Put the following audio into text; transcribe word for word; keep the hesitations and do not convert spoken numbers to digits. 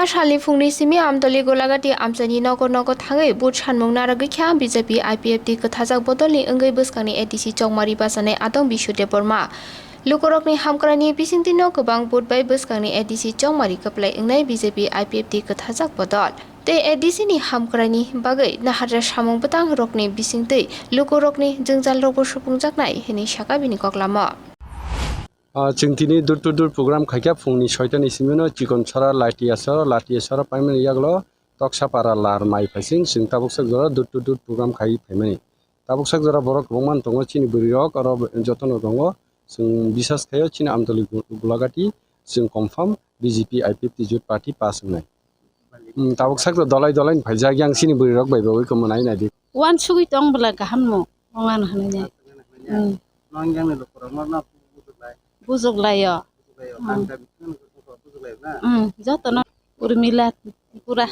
Salni phungni simi Amtoli Golagati amchaini nogo nogo thangwi vote sanmung narwgwi kha B J P I P F T kwthajak bodolni wngwi bwskangni A D C chongmari bachanai Adong Bishu Debbarma. Lukurokni hamkraini bisingtwino kwbang vote bai bwskangni A D C chongmari kwplai wngnai B J P I P F T kwthajak bodol. Tei A D C ni hamkraini bagwi naharjak samung bwtang rokni bisingtwi lukurokni jwngjalrokbo supungjaknai hwnwi sakha bini koklamo. Ah, chwng tini door to door program khaikha phungni soitani simino Chikonsora, Latiasora, Latiasora paimani yagulo Toksapara, Lar, Mai phaising chwng tabuk sak jora door to door program khai phaimani. Tabuk sak jora borok kwbangma tongo chini bwrwirok oro jotono tongo. Chwng bisas khaio chini Amtoli Gu-, Gulagati chwng confirm B J P I P F T jut party pass wngnai. Hmm, tabuk sak dolai dolai ni phaijak yang chini bwrwirok bai bagwi kwmwnai naidi. Wan sugwi tong bwla kaham no, ong ano hwnwi nai. Hmm. Nong yang ni lukurok no, no, bujuk lai. Bujuk lai yo. Bujuk lai yo. Hmm. Tang ta bising no bujuk lai na. Hmm, joto no. Urmila Tripura.